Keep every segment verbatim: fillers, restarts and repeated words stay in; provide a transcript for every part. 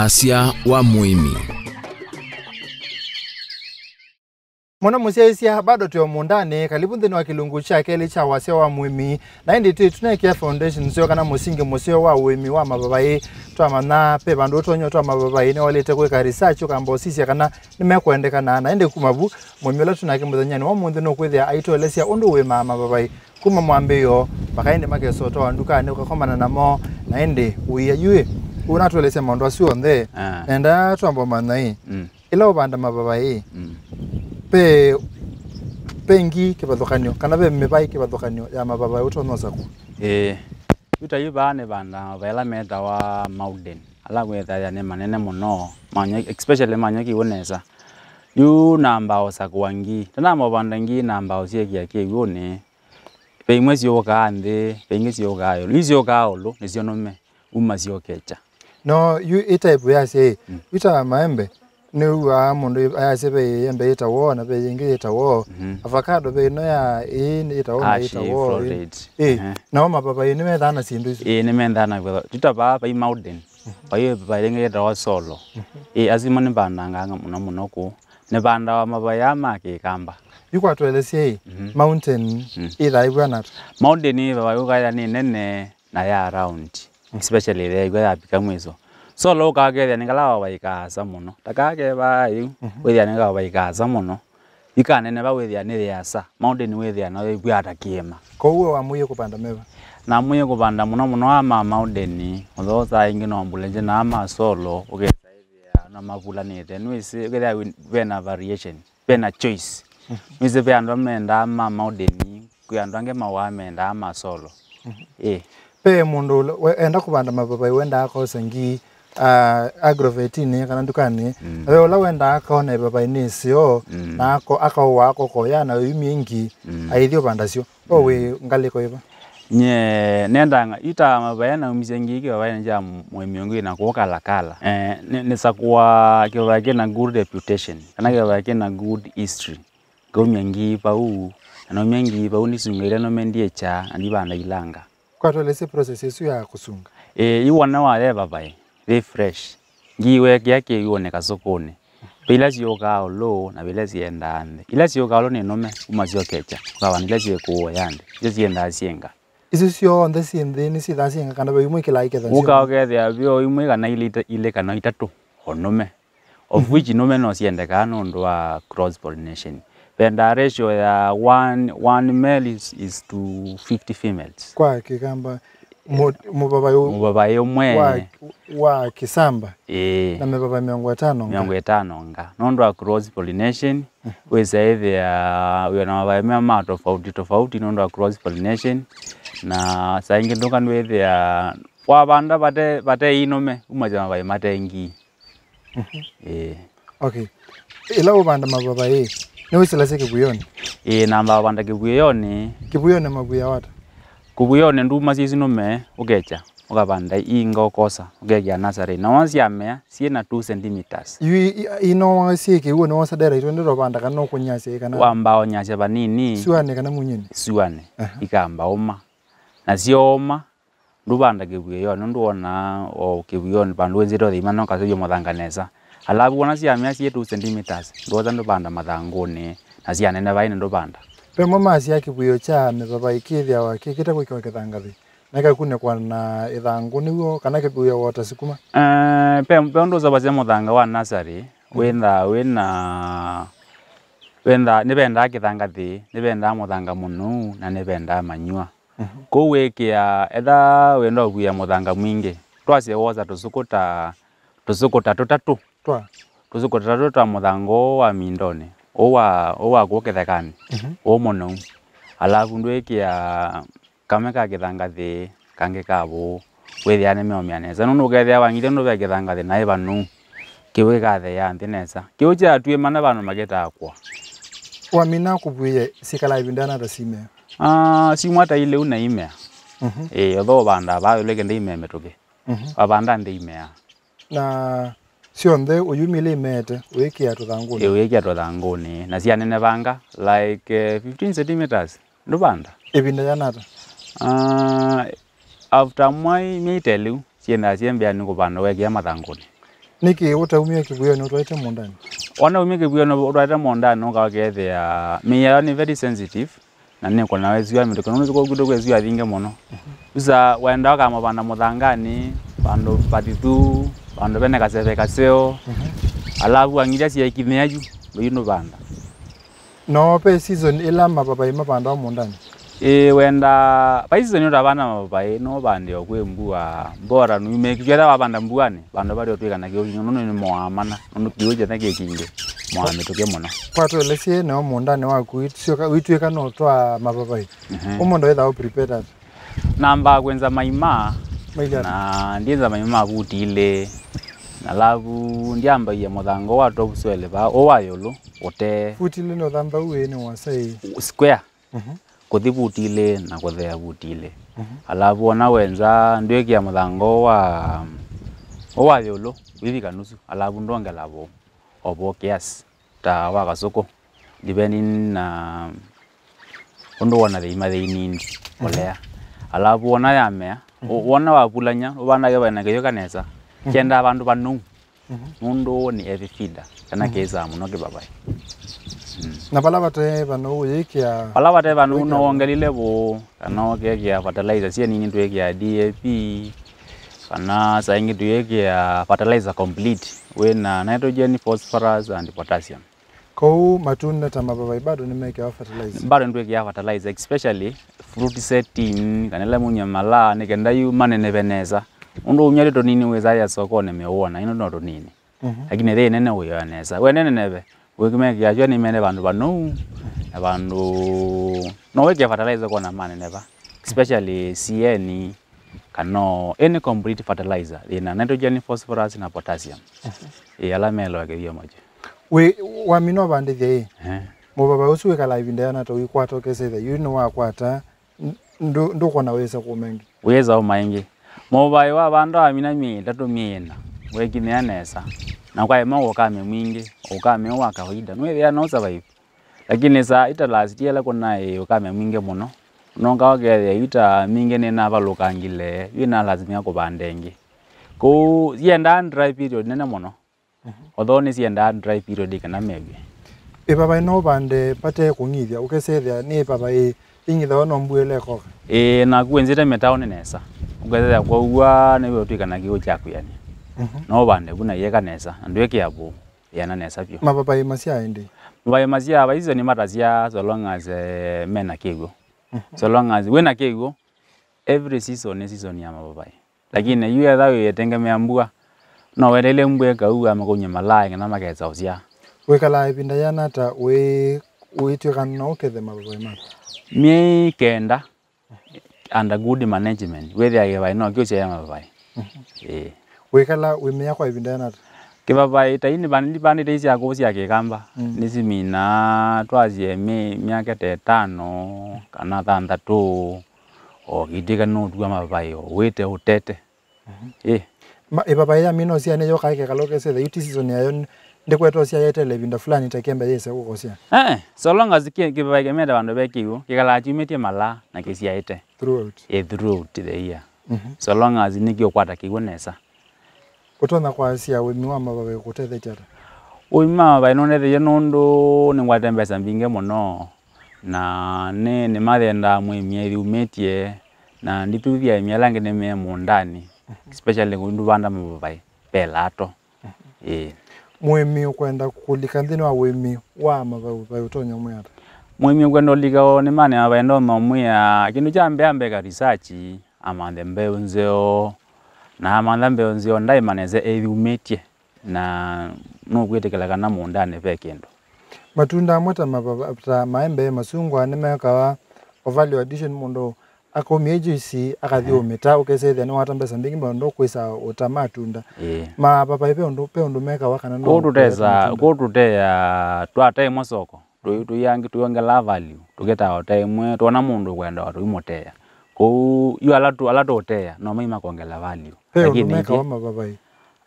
Wasya wa mũĩmi. Mũno mũsyaĩĩsya, bado twĩ o mũũndanĩ, kalivu nthĩnĩ wa kĩlungu kya kelĩ kya wasya wa mũĩmi. Na ĩndĩ twĩ tũnekĩa foundation nzeo kana mũsingi mũseo wa ũĩmi wa mavavaĩ. Twamanya ve vandũ ũtonya ũtwaa mavavaĩ, nĩwaĩlĩte kwĩka research ũkamba ũsisya kana nĩmekwendekana. Na ĩndĩ kuma vu, mũĩmi ũla twĩ nake mũthenyanĩ wa ũmũnthĩ nũkwĩthĩa aitũelesya ũndũ ũĩmaa mavavaĩ kuma mwambĩĩo mpaka ĩndĩ makesa ũtwawa ndukanĩ ũkakomana namo. Na ĩndĩ ũia yu ĩ, ũnatũelesya maũndũ asu onthe. Ah. Nenda twamba ũmanya ĩ, Mm. ĩla ũvanda mavavaĩ, Mm. ve, ve ngi kĩvathũkany'o, kana ve mĩvaĩ kĩvathũkany'o ya mavavaĩ ũtonya ũsakũa? Ĩĩ. Yu ta yu vaa nĩvandaa mavavaĩ ala metawa Maunden, ala wĩthĩa nĩ manene mũno, manyo-, especially manyokiw'e nesa. Yu nambaa ũsakũa ngi. Ndanamba ũvanda ngi, nambaa ũsyĩkĩa kĩw'ũnĩ. Ve imwe syũkaa nthĩ, ve ingĩ syũkaa ĩũlũ. Yu syũkaa ĩũlũ nĩsyo nũme, uma syokekya. No, yu ĩ type yasya ĩ, Mm. yu ta maembe, nĩw'aa mũndũ ayasya ve ĩembe yĩtawa ũũ na ve yĩngĩ yĩtawa ũũ. Mhm. Avocado ve ĩno ya ĩĩ yĩtawa ũũ na Ah, she yĩtawa ũũ, ĩĩ. Floret. Ĩĩ, Ehe. Nao mavavaĩ nĩmethaa na syĩndũ isu. Ĩĩ, nĩmethaa na yu ta vaa vai Maunden. Mhm. Vai ĩvavaĩ yĩngĩ yĩtawa Solo. Mhm. Ĩĩ, asu mo nĩvandangaa mũno mũno kũu. Nĩvandaa mavavaĩ aa ma kĩkamba. Yu kwatũelesya ĩ, Mhm. Mountain Mm. ĩthaa ĩvw'ana ata? Mountain ĩvavaĩ ũkaĩa nĩ nene na ya round, Mhm. especially ĩthĩa ĩkw'a yapika mwiso. Solo ũkakethĩa nĩ kala vavaĩ kaasa mũno. Ta kaa ke vaa yu, Mhm. wĩthĩa nĩ kavavaĩ kaasa mũno. Yu kaneneva wĩthĩa nĩ yĩasa. Mountain wĩthĩa nayo ĩkw'a ta kĩĩma. Kwoou we wamũie kũvanda meva? Namũie kũvanda mũno mũno aa ma Maunden, although saa ingĩ no mbule nje na aa ma Solo, ũkesa ĩthĩa no mavulanĩte. Nĩwĩsĩ, ũkethĩa wĩ-, vena variation, vena choice. Mhm. Nĩwĩsĩ ve andũ mendaa ma Maunden, kwĩ andũ angĩ mawaa mendaa ma Solo. Mhm. Ĩĩ. Ve mũndũ ũla we-, enda kũvanda mavavaĩ wendaa akosa ngi, ah, agrovetinĩ kana ndukanĩ. Mm. Na ve ũla wendaa akaona ĩvavaĩ nĩ ĩseo, Mm. na ako-, akaũa akokoya na yumie ngi, Mm. aithi ũvanda syo. O wĩ ngalĩko ĩva? Nye nendanga, yu ta mavavaĩ naumisye ngi kĩvavaĩnĩ kya mũĩmi ũngĩ wĩ na kũu Kalakala. Eh, nĩ, nĩsakũaa kĩvavaĩ kĩna good reputation, kana kĩvavaĩ kĩna good history. Ngaumya ngi vau, na naumya ngi vau, nisunga ila nũme ndiekya, na ndivanda ilanga. Kwatũelesye process ĩsu ya kũsunga? Ĩĩ, yu wona waya ĩvavaĩ yĩ fresh, ngi wekĩa kĩw'ũnĩ kasũkũnĩ. Ve ila syũkaa ũlũ, na ve ila syendaa nthĩ. Ila syũkaa ũlũ nĩ nũme, kuma syokekya, ũkavanda ila syĩ kũũya nthĩ, isu syendaa syĩ nga. Isu syonthe syĩ nthĩ nĩsyĩthaa syĩ nga, kana ve imwe ikĩlaa iketha? Ũka ũkethĩa ve o imwe kana ilĩ ita-, ilĩ kana itatũ o nũme, of Mhm. which nũme no syendekaa nũndũ wa cross pollination. Vendaa ratio ya one, one male is, is to fifty females. Kwa kĩkamba, Mũ-, mũvavaĩ ũ-, mũvavaĩ ũmwe wa, wa kĩsamba Ĩĩ. Na mĩvavaĩ mĩongo ĩtano nga. Mĩongo ĩtano nga. Nũndũ wa cross pollination, Mhm. wĩsa ĩthĩa wĩ na mavavaĩ me ma tofauti tofauti nũndũ wa cross pollination. Na saa ingĩ ndũka nĩwĩthĩa wavanda vate, vate inũme, umasya mavavaĩ mate ngi. Mhm. Ĩĩ. Okay. Ĩla ũvanda mavavaĩ, nĩwĩsilasya kĩvuĩonĩ? Ĩĩ, namba ũvanda kĩvuĩonĩ. Kĩvuĩonĩ mavuĩawa ata? Kĩvuĩonĩ nduma syĩ isu nũme, ũkekya, ũkavanda iinga ũkosa, ũkekĩa nasarĩ. Na wona syamea, syĩ na two centimeters. Yu i-, i-, inoa syĩ kĩw'ũnĩ wosa dera itwendete ũvanda kana ũkũnyasya ĩ kana? Wamba ũnyasya vanini. Syũanĩ kana munyinĩ? Syũanĩ. Aha. Ikamba ũma. Na syooma, ndũvanda kĩvuĩonĩ, nũndũ wonaa o kĩvuĩonĩ vandũ wĩnzĩte ũthima no kasũvye mũthanga nesa. Alavu wona syamea syĩ two centimeters, ndwosa ndũvanda mathangũnĩ, na syanenevaĩ nĩ ndũvanda. Ve mo masyaa kĩvuĩo kya mĩvavaĩ kĩthĩawa kĩkĩte kwĩkĩwa kĩthangathĩ, na ĩkakunĩkwa na ĩthangũ nĩw'o, kana kĩvuĩawa o ta sukuma? Eh, ve, ve ũndũ ũseũvasya mũthanga wa nasarĩ, wĩthaa wĩ na, wĩthaa, nĩvendaa kĩthangathĩ, nĩvendaa mũthanga mũnuu, na nĩvendaa manyua. Mhm. Kwoou wĩkĩa, etha wenda ũvuĩa mũthanga mwingĩ, twasye wosa tũsũkũ ta, tũsũkũ ta tũtatũ. Twa? Tũsũkũ ta tũtatũ twa mũthanga ũũ wa mindonĩ, ũũ wa, ũũ wa kũũ kĩthekanĩ, Mhm. ũũ mũnou. Alavu ndwĩkĩa kamwe ka kĩthangathĩ, kangĩ ka vũũ, wĩthĩa nĩmeũmĩa nesa. Nũndũ ũkethĩa wang'ithya nũndũ ve kĩthangathĩ naĩ vanuu, kĩw'ũ kĩkatheea nthĩ nesa. Kĩw'ũ kyatuĩmana vandũ makĩtaa kũa. Wamina kũvuĩa, syĩkalaa ĩvinda yĩana ata simea? Ah, syumwa ta ilĩ ũu na imea. Mhm. Ĩĩ, although ũvandaa vaa ĩũlũ ĩkenda imea mĩtũkĩ. Mhm. Wavanda nthĩ imea. Na syonthe ũyumĩlya imeete, ũĩkĩa tũthangũnĩ? Ĩĩ, ũĩkĩa tũthangũnĩ. Na syanenevanga, like, eh, fifteen centimeters, ndũvanda. Ĩvinda yĩana ata? Ah, after mwai, myei ta ĩlĩ, syendaa syĩ mbĩanĩ kũvanda ũkekĩa mathangũnĩ. Nĩkĩ ũtaumie kĩvuĩonĩ ũtwaĩte mũũndanĩ? Wona umie kĩvuĩonĩ ũtwaĩte mũũndanĩ, ũkawa ũkethĩa mĩĩ yayo nĩ very sensitive, na nĩkũnawa ĩsyũa mĩtũkĩ, nũndũ kũu kwitũ kwĩ syũa yingĩ mũno. Usa wenda ũkamũvanda mũthanganĩ, vandũ vathithu, vandũ vene kaseve kaseo, alavu ang'ithya syaĩkinyĩa yu, ndũinũvanda. No ve season ĩla mapapai mavandawa mũũndanĩ? Ĩĩ, wenda, vai season ũtavanda mapapai, no ũvande o kwĩ mbua, mbora nũimĩkĩtw'e ĩla wavanda mbuanĩ, vandũ valĩ ũtw'ĩka na kĩw'ũ kingĩ, nũndũ nĩmoaa mana, nũndũ kĩw'ũ kĩthenya kĩ kingĩ, moaa mĩtũkĩ mũno. Kwa tũelesye nao mũũndanĩ waku, witw'ĩka, witw'ĩka no twa mapapai. Mhm. Ũmũndũ wĩthaa ũ prepared ata? Nambaa kwĩnza maima, Maili ata? Na ndienza maima ma vuti ilĩ, na alavu ndiambaia mũthanga wa top soil va, ũũ wa ĩũlũ, ũtee. Vuti ilĩ nĩ ũthanthaũ ĩĩ nĩ wasai? Square. Mhm. Kũthi vuti ilĩ na kũthea vuti ilĩ. Mhm. Alavu ona wenza ndwĩkĩa mũthanga ũũ wa, ũũ wa ĩũlũ, wĩvika nusu, alavu ndongela vũũ, o vũũ kiasi, ta wa kasũkũ, depending na ũndũ wona thei mathei nini, mhm, mbolea. Alavu wona yamea, mhm, wona wavulany'a, ũvandaa kĩvaĩ na kĩyũka nesa, mhm, kyendaa vandũ vanou. Mhm. Nũndũ nĩ heavy feeder, kana, mhm, kĩĩsaa mũno kĩvaĩ. Mm. Na vala vate vanou ũyĩkĩa? Vala vate vanou no wongelile vũũ, kana ũkekĩa fertilizer syĩ nini, twĩkĩa D A P, kana saa ingĩ twĩkĩa fertilizer complete, wĩna nitrogen, phosphorus and potassium. Kwoou matunda ta mavavai bado nĩmekĩawa fertilizer? Bado nĩtwĩkĩaa fertilizer, especially fruit setting, kana ĩla mauny'a malaa, nĩ kenda yu maneneve nesa. Ũndũ umya twĩ tũnini wĩsaa ya sokonĩ mĩũona, ĩno no tũnini. Mhm. Lakini thĩ nene wĩoa nesa. We nĩneneve, wĩkĩmekĩa kyua nĩmene vandũ vanou, na vandũ, no wĩkĩe fertilizer kona maneneva, especially C N, kana any complete fertilizer, ĩna nitrogen, phosphorus na potassium. Mhm. Ĩ, ala meloa kĩthyomo kyu. Wĩ, wamina ũvandĩthya ĩ, ehe, mũvava ũsu wĩkalaa ĩvinda yĩana ata ũikwata ũkesethya yu nĩwakwata, n-, ndũ-, ndũkwona wĩsa kũũma ĩngĩ? Wĩsa ũma ĩngĩ. Mũvava wavanda wamina myei ĩtatũ myei ĩna, wekinyĩa nesa, na kwaema ũkame mwingĩ, ũkame wa kawaida, nũĩthĩa no survive. Lakini saa ita last year ĩla kũnaĩ ũkame mwingĩ mũno, nonga ũkethĩa yu ta mingĩ nĩnavalũkangile, yu nalasimika kũvanda ĩngĩ. Kũu, yendaa dry period nene mũno. Mhm. Although nĩsyendaa dry period kana mew'e. Ĩvavai no ũvande vate kũng'ithya, ũkesethĩa nĩ ĩvavai ĩng'ithawa no mbua ĩla ĩkoka? Ĩĩ, naku wĩnzĩte mĩtaũnĩ nesa, ũkesethĩa kwaua nĩw'o ũtw'ĩka na kĩw'ũ kya kwĩanĩa. Mhm. No ũvande vu na yĩeka nesa, na ndwĩkĩa vũũ. Yĩana nesa vyũ. Mavavai masyaa ĩndĩĩ? Mavavai masyaa, vai season matasyaa, so long as, eh, mena kĩw'ũ. Mhm. So long as wĩna kĩw'ũ, every season nĩ season ya mavavai. Lakini yu etha wĩtengemea mbua, no weteele mbua ĩkaua, makaumya malaa, nginya makesa ũsyaa. Wĩkalaa ĩvinda yĩana ata ũĩ-, ũitw'ĩka no ũkethe mavavai maku? Myei kenda. Under good management, wĩthĩa kĩvaĩ no kĩũsyaĩa mavavaĩ. Mhm. Ĩĩ. Wĩkala wĩmea kwa ĩvinda yĩana ata? Kĩvavaĩ ta ii nĩva-, nĩvandĩte isya kũũ sya kĩkamba, mm, nĩsiminaa twasye mĩ-, myaka ta ĩtano kana thanthatũ, o kĩtĩka nũtua mavavaĩ o wĩte ũtete. Mhm. Ĩ. Ma, ĩvavai ya mino syane yoka ĩkekala ũkesethya yu ti season yayo, n-, ndĩkwetwa sya yetele ĩvinda fulani ta kĩambe yĩse kũkosya? Eh, so long as kĩ-, kĩvavai kĩmete vandũ ve kĩw'ũ, kĩkalaa kyumĩtye malaa na kĩsyaĩte. Throughout. Ĩ, throughout the year. Mhm. So long as nĩkĩũkwata kĩw'ũ nesa. Ũtonya kwasya ũĩmi wa mavavai ũkũtethetye ata? Ũĩmi wa mavavai nũndethĩie nũndũ nĩngwatĩte mbesa mbingĩ mũno, na nĩ, nĩmathendaa mũĩmi ethyũmĩtye, na ndithuthya aĩmi ala angĩ nĩ me mũũndanĩ, mhm, especially kũndũ vanda mavavai, ve lato. Mhm. Ĩĩ. Mũĩmi ũkwenda kũlika nthĩnĩ wa ũĩmi wa mavavai ũtonya ũmwĩa ata? Mũĩmi ũkwenda ũlika ũnĩmanĩ wa mavavai ndonya ũmwĩa, kĩndũ kya mbee ambeka research, amanthe mbeũ nzeo, na amantha mbeũ nzeo ndaĩma nesa ethyũmĩtye. Na nũkwĩtĩkĩla kana mũũndanĩ ve kĩndũ. Matunda amwe ta mavava, ta maembe, masungwa, nĩmekawa o value addition, mũndũ akaumya juice, akathi, eh, ũmĩta, ũkesethĩa nĩwata mbesa mbingĩ mũno kwĩsa ũta matunda. Ĩĩ. Mavavai ve ũndũ, ve ũndũ mekawa kana no kũu tũtesa, matunda? Kũu tũtea, twataĩmwa soko. Tũi-, tũiangi-, tũiongelaa value, tũkĩtaa o ta ĩmwe, twona mũndũ ũkwenda o tũimũtea. Kũu, yu ala tũ-, ala tũũtea, no mai makongela value. Ve ũndũ lakini mekawa ĩngĩ mavavai?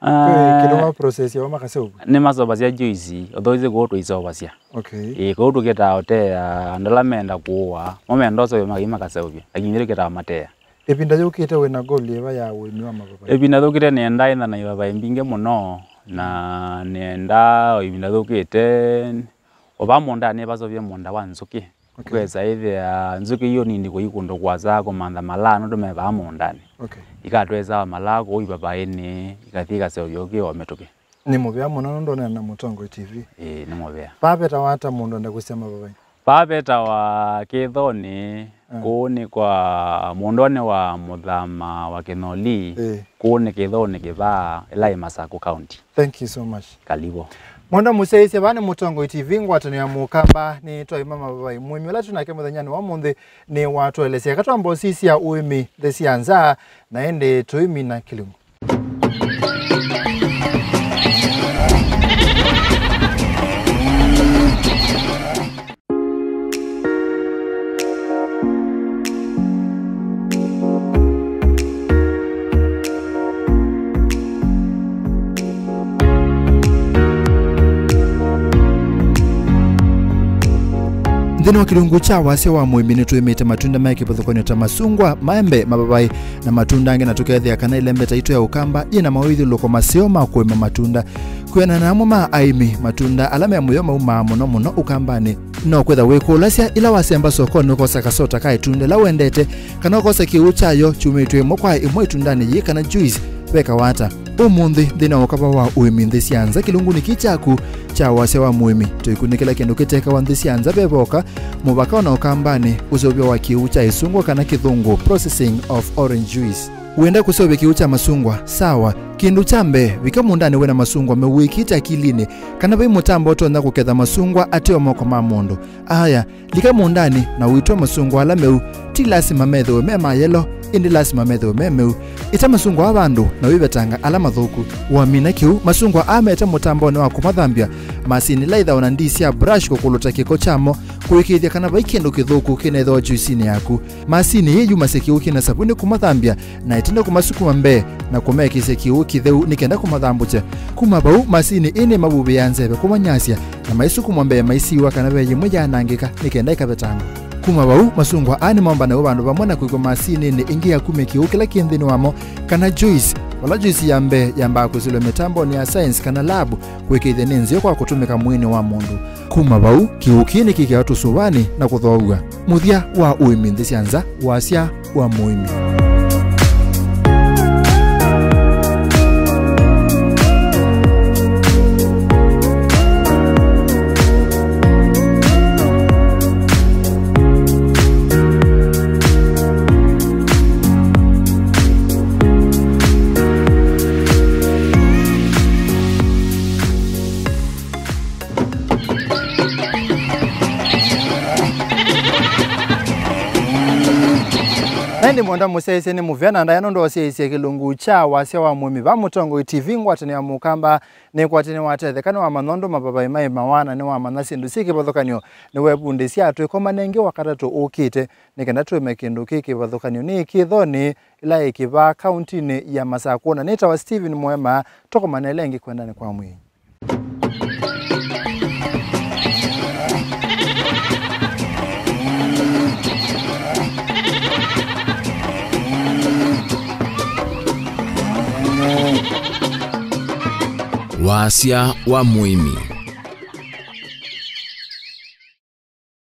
Ah, ve kĩndũ ma process yao makaseũvw'a? Nĩ masovasya juice, although isi kũu tũisovasya. Okay. Ĩĩ, kũu tũkĩtaa ũtea, andũ ala menda kũũa, mo menda ũseũvya makai makaseũvya, lakini ithyĩ tũkĩtaa matea. Ĩvinda yũkĩte wĩna goal yĩva ya ũĩmi wa mavavai? Ĩvinda yũkĩte nĩendaa ĩtha na ivavai mbingĩ mũno, Na nĩenda o ĩvinda yũkĩte, o vaa mũũndanĩ vaseũvye mũũnda wa nzũkĩ. Okay. Kwesa ĩthĩa nzũkĩ iyo nini kũi kũndũ kũasa kũmantha malaa nũndũ me vaa mũũndanĩ. Okay. Ikatwesa malaa kũu ivapaĩnĩ, ikathi ikaseũvya ũkĩ o mĩtũkĩ. Nĩ mũvea mũno nũndũ ũneena na Mũtongoi T V. Ĩĩ, nĩ mũvea. Vaa vetawa ata mũndũ enda kũsya mavavai? Vaa vetawa Kĩthonĩ, mm, kũu nĩ kwa mũndũnĩ wa mũthama wa Kĩnoli, ĩĩ, kũu nĩ Kĩthonĩ kĩvaa, ĩla ĩ Masaku County. Thank you so much. Karibu. Mwenda mũsyaĩĩsya, vaa nĩ Mũtongoi T V, ngwatanĩo ya Mũkamba, nĩ twaima mavavai. Mũĩmi ũla twĩ nake mũthenyanĩ wa ũmũnthĩ nĩ watũelesya katwamba ũsisya ũĩmi nthĩ sya nza, na ĩndĩ tũimina kĩlungu. Nthĩnĩ wa kĩlungu kya wasya wa mũĩmi nĩtũĩmĩte matunda ma kĩvathũkany'o ta masungwa, maembe, mavavai, na matunda angĩ, na tũkethĩa kana ĩlembeta yitũ ya Ũkamba yĩ na mawĩthyũlũlũko maseo ma kũĩma matunda. Kwĩanana na amwe ma aĩmi, matunda ala me mũyo maumaa mũno mũno Ũkambanĩ. No kwĩtha wĩkũlasya, ĩla wasemba sokonĩ ũkosa kasota ka ĩtunda ĩla wendete, kana ũkosa kĩw'ũ kyayo kyumĩtw'e ĩmwe kwa ĩmwe ĩtundanĩ yĩĩ kana juice, vekawa ata? Ũmũnthĩ, nthĩnĩ wa Ũkamba wa ũĩmi nthĩ sya nza, kĩlungunĩ kĩĩ kyaku kya wasya wa mũĩmi, tũikunĩkĩla kĩndũ kĩtekawa nthĩ sya nza vevoka, mũvaka ona Ũkambanĩ, ũseũvyo wa kĩw'ũ kya ĩsungwa kana kĩthũngũ, processing of orange juice. Wenda kũseũvya kĩw'ũ kya masungwa? Sawa. Kĩndũ kya mbee, vika mũũndanĩ wĩ na masungwa meũ wĩkĩte akilinĩ kana vai mũtambo ũtonya kũketha masungwa ate o moko ma mũndũ. Aya, lika mũũndanĩ na ũitw'a masungwa ala meũ. Ti lasima methĩwe me ma yelo, ĩndĩ lasima methĩwe me meũ. Ĩta masungwa aa vandũ na wĩvetanga ala mathũku. Wamina kĩw'ũ, masungwa aa mete mũtambonĩ wa kũmathambya, masinĩ ĩla ĩthawa na ndii sya brush kũkũlũta kĩko kyamo, kũĩkĩĩthya kana vai kĩndũ kĩthũku kĩnethĩwa juisinĩ yaku. Masinĩ ĩĩ yumasya kĩw'ũ kĩ na savunĩ kũmathambya, na ĩtina kũmasukuma mbee na kũmekĩsya kĩw'ũ kĩtheu nĩ kenda kũmathambũkya. Kuma vau, masinĩ ĩĩ nĩmavuvĩaa nzeve kũmanyasya, na maisukumwa mbee maisiwa kana ve yĩmwe yaanangĩka nĩ kenda ĩkavetangwa. Kuma vau, masungwa aa nĩmombanaw'a vandũ vamwe na kũĩkwa masinĩnĩ ĩngĩ ya kumya kĩw'ũ kĩla kĩ nthĩnĩ wamo, kana juice, vala juice ya mbee yambaa kwĩsĩlwa mĩtambonĩ ya science kana lab kũĩkĩĩthya nĩ nzeo kwa kũtũmĩka mwĩĩnĩ wa mũndũ. Kuma vau, kĩw'ũ kĩĩ nĩkĩkĩawa tũsũvanĩ na kũthoow'a. Mũthya wa ũĩmi nthĩ sya nza, wasya wa mũĩmi. Na ĩndĩ mwenda mũsyaĩĩsye nĩ mũvea na ndaya nũndũ wasyaĩĩsye kĩlungu kya wasya wa mũĩmi vaa Mũtongoi T V ngwatanĩo ya Mũkamba. Nĩkwatĩ nĩwatetheka, nĩwamanya ũndũ mavavai maĩmawa na nĩwamanya syĩndũ syĩ kĩvathũkany'o. Nĩwevundĩsya, twĩkomane ĩngĩ Wakatatũ ũkĩte nĩ kenda tũĩme kĩndũ kĩ kĩvathũkany'o nĩ Kĩthonĩ, ĩla ĩ Kĩvaa, kauntinĩ ya Masakũ. Na nĩtawa Stephen Mũema, tũkomane ĩla ĩngĩ kwendanĩ kwa mwĩĩ. Wasya wa mũĩmi.